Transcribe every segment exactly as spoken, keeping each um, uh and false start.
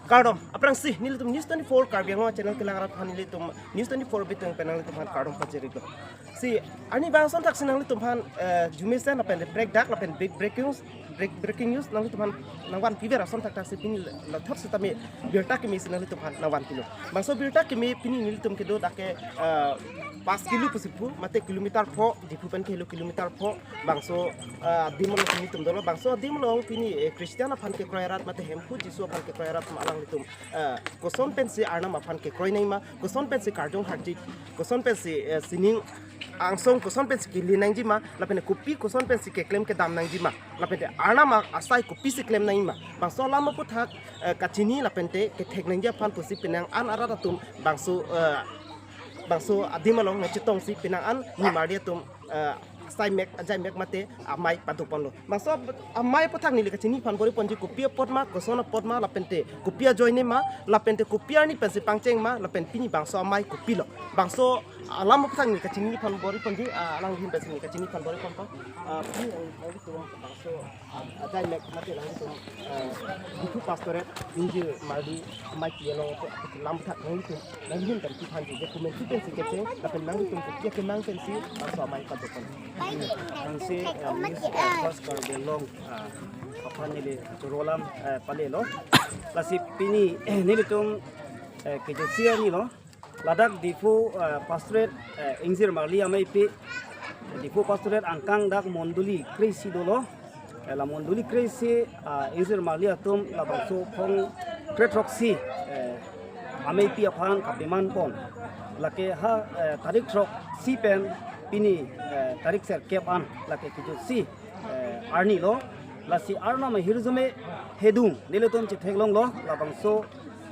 Kardom, aphrangsi nelitum News twenty-four Karbi Anglong channel kelang arat aphan nelitum News twenty-four bitung pen nanglitum aphan kardom pajirlo. Si, arni bang ason thaksi nanglitum aphan, eh, arjume sen lapen break dak lapen big breaking news, break, breaking news nanglitum aphan nangvan piver ason thak thaksi pini lathot setame birta kimi si nanglitum aphan nangvan pilo. Bangso birta kimi pini nelitum kedo dak ke, eh, pas kilo pusi pu, mate kilometer pho, Diphu pen kilo kilometer pho, bangso, eh, adim along nelitum dolo, bangso adim along pini, eh, Christian aphan kekroi arat, mate Hemphu Jisu aphan kekroi arat ma alanglitum, eh, koson pensi Arnam aphan kekroi nangji ma, koson pensi karjong harjik, koson pensi, eh, sining angsong, koson pensi kili nangji ma, lapen kopi koson pensi keklem kedam nangji ma, lapen te Arnam asai kopisi klem nangji ma, bangso alam aputhak, eh, kachini lapen te kethek nangji aphan pusi penang an arat atum bangso, eh, bangso adim along nangchetongsi penang an nimarli atum, eh, asai mek, ajai mek mate amei paduk ponlo. Bangso amei aputhak neli kachini aphan bor-i ponji kopi apot ma, koson apot ma, lapen te kopi ajoine ma, lapen te kopi arni pensi pangcheng ma, lapen pini bangso amei kopilo. Bangso alam aputhak neli kachini aphan bor-i ponji, ah, alangli ahin pensi neli kachini aphan bor-i ponpo. Ah, pini ang, ang itu bangso ajai mek mate nanglitum, eh, Diphu Pastorate Ingjir Marli amei pi along apo alam aputhak nanglitum, nangli ahin pen kiphan ji, je komantu pensi kecheng, lapen nanglitum kopi akemang pensi bangso amei paduk pon. Nangsi, eh, Miss, eh, First Karbi Anglong, ah, aphan neli choro alam, eh, palelo. Lasi pini, eh, nelitum, eh, kejutsi arni lo. Ladak Diphu, eh, Pastorate, eh, Ingjir Marli amei pi, Diphu Pastorate angkang dak mondoli kre-isi dolo. Eh, la mondoli kre-isi, ah, Ingjir Marli atum labangso phong kre throksi, eh, amei pi aphan kapeman pon. Lake ha, eh, tarik throksi pen pini, eh, tarik serkep an lake kejutsi, eh, arni lo. Lasi Arnam ahirjume hedung nelitum chetheklonglo, labangso,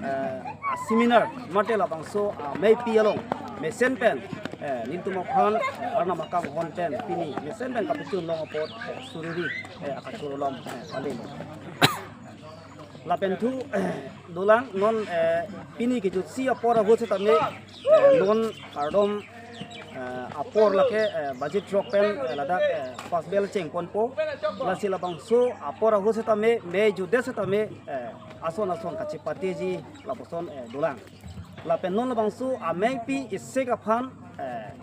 eh, a-seminar mate labangso amei pi along mesen pen, eh, nelitum aphan, eh, Arnam akanghon pen pini mesen pen kapachun long apot, eh, suriri, eh, akachoro alam, eh, palelo. Lapen thu, eh, dolang non, eh, pini kejutsi apor ahut setame, eh, non kardom, eh, apor lake, eh, baji throk pen, eh, ladak, eh, first bell cheng ponpo. Lasi labangso apor ahut setame, mei jutdet setame, eh, ason ason kachepateji lapuson, eh, dolang. Lapen non labangso amei pi isek aphan, eh,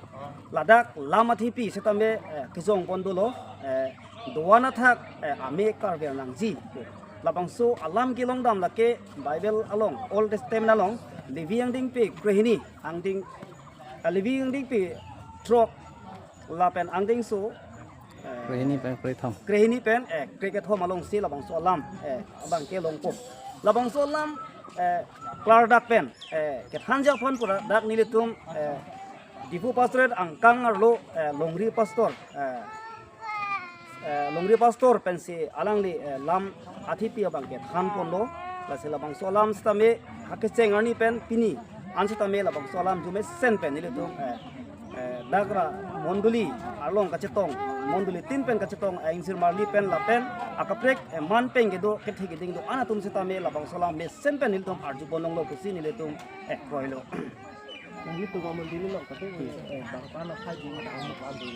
ladak lam athepi setame, eh, kejong pon dolo, eh, doan athak, eh, amei karver nangji. Labangso alam kelongdam lake Bible along, Old Testament along, Levi angdengpi krehini, angdeng, eh, Levi angdengpi throk lapen angdengso, eh, krehini pen krethom. Krehini pen, eh, krekethom alongsi labangso alam, eh, abangke longpo. Labangso alam, eh, klardak pen, eh, kethanji aphan pura dak nelitum, eh, Diphu Pastorate angkang arlo, eh, longri pastor, eh, eh, longri pastor pensi alangli, eh, lam athepi abangke than ponlo. Lasi labangso alam setame ha kecheng arni pen pini an setame labangso alam arjume sen pen nelitum, eh, eh, dak ra mondoli arlong kachetong, mondoli tin pen kachetong, eh, Ingjir Marli pen lapen akaprek, eh, man pen kedo kethe keding do-an atum setame labangso alam mesen pen nelitum arju pon longlo pusi nelitum, eh, kroilo. Nangli tu amondoli along kate, eh, bang pan aphai di ma dang mo pan di.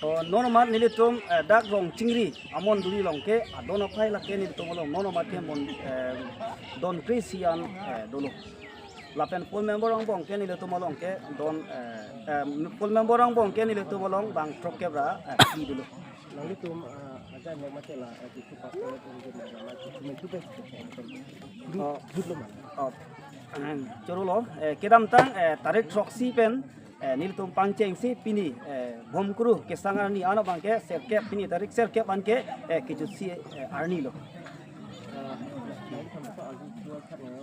Oh, non amat nelitum, eh, dak Rongchingri amondoli along ke adon aphai lake nelitum along non amat ke mon, eh, don kre-isi an, eh, dolo. Lapen full member angbong ke nelitum along ke don, eh, eh, full member angbong ke nelitum along bang throkkep ra, eh, pi dolo. Nanglitum, eh, ajai mek mate la, eh, Diphu Pastorate Ingjir Marli amei pi komantu pensi kecheng? Oh. Jutlo ma? Oh. Choro lo, eh, kedamtang, eh, tarik throksi pen, eh, nelitum pangchengsi pini, eh, Bhomkuru kesang arni ano abangke serkep, pini tarik serkep anke, eh, kejutsi, eh, arni lo. Eh,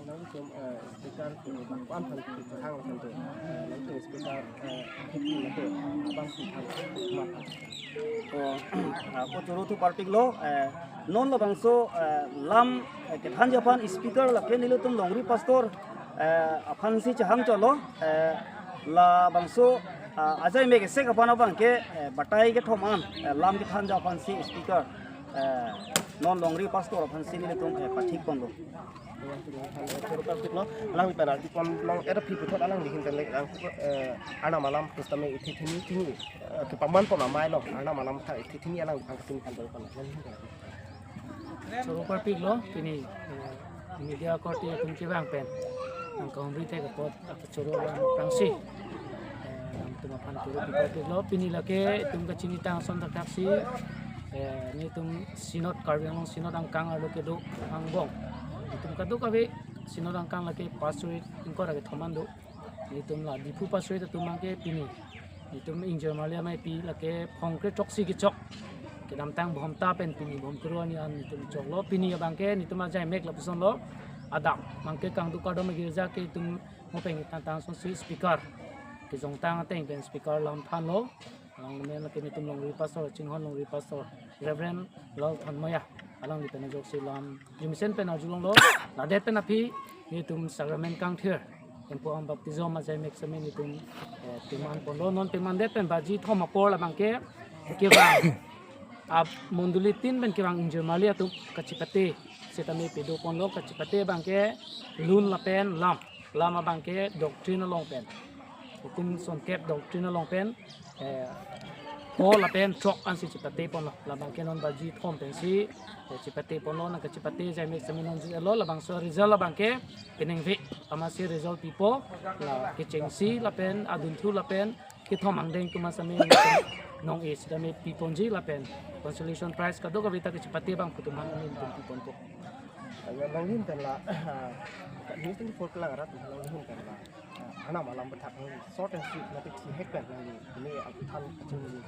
nanglitum, eh, speaker, eh, bang pan pan kehang kan tu. Eh, nanglitum speaker, eh, itu, abang si kan. Oh, ah, ako choro thu parpiklo, eh, non labangso, eh, lam, eh, kethanji aphan speaker lake nelitum longri pastor, eh, aphansi chehang cholo, eh, labangso, ah, ajai mek isek aphan abangke, eh, batai kethom an, eh, lam kethanji aphansi speaker, eh, non longri pastor aphansi nelitum, eh, pathik ponlo. Choro parpiklo, alangli pen arju pon long, eh, phi puthot alangli ahin pen lek lang, eh, Arnam alam pusitame ithi thini thini, eh, kepaman pon amei lo, Arnam alam tha ithi thini alangliphan kachini aphan bor-i pon. Choro parpiklo, pini, eh, Media akorte atum kevang pen nangkahumri thek apot akachoro alam aphrangsi, eh, nangtum aphan kuru pipa lo. Pini lake itum kachinitang ason thakthaksi, eh, nelitum Synod, Karbi Anglong Synod angkang arlo kedo angbong, itum kadokave Synod angkang lake pastorate ingkoi ra kethom an do. Nelitum la Diphu pastorate atum abangke pini nelitum ingjirmarli ameipi lake phongkre throksi kechok, kedamtang bhomta pen pini bhomkre-hini an nelitum choklo. Pini abangke nelitum ajaimek lapusonlo. Adap abangke kangduk kardom agirja ke itum mo pen kethan tang asonsi speaker, kejongtang ateng pen speaker lam thanlo. Alangli amen lake nelitum longri pastor, Chinghon longri pastor, Reverend Lal Thanmaya, alangli pen ajoksi lam jumisen pen arjulonglo. Ladet pen aphi nelitum sacrament kangthir, empo am baptism ajaimek sami nelitum, eh, peman ponlo. Non pemandet pen baji thom apor labangke kevang, ap mondoli tin pen kevang ingjirmarli atum kachipate sitame pado ponlo. Kachipate abangke lun lapen lam. Lam abangke doctrine along pen, hukum sonkep doctrine along pen, eh, pho lapen throk ansi chipate ponlo. Labangke non baji thom pensi, eh, chipate ponlo. Nangkachipate ajaimek sami non jilo. Labangso result abangke peningve amatsi result pipo, la kechengsi lapen adunthu lapen kethom angdeng atum an sami nong-e sitame piponji lapen consolation prize kadokave ta kachipate abang atum aphan nelitum piponpo. Aya longlin pen la, news twenty-four kelang arat longlin pen la, Arnam alam bethak nangli short and sweet mate kihek pen nangli, neli aphan achung neli.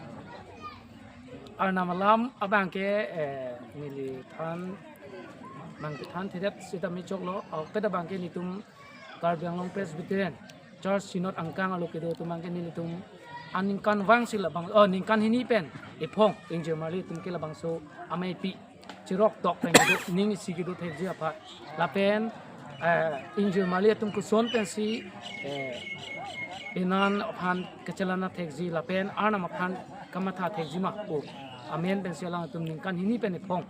Arnam alam abangke, eh, neli than, nangkethan thedet sitame choklo. Aupet abangke nelitum Karbi Anglong Presbyterian Church Synod angkang arlo kedo atum abangke nelitum aningkanvangsi labang, oh, ningkan hini pen iphong ingjirmarli atum ke labangso ameipi chirok tok pen kedo, ning isi kedo thekji aphan. Lapen, eh, ingjirmarli atum koson pensi, eh, penan aphan kachelang thekji lapen Arnam aphan kamatha thekji ma, o amen pensi alangtum ningkan hini pen iphong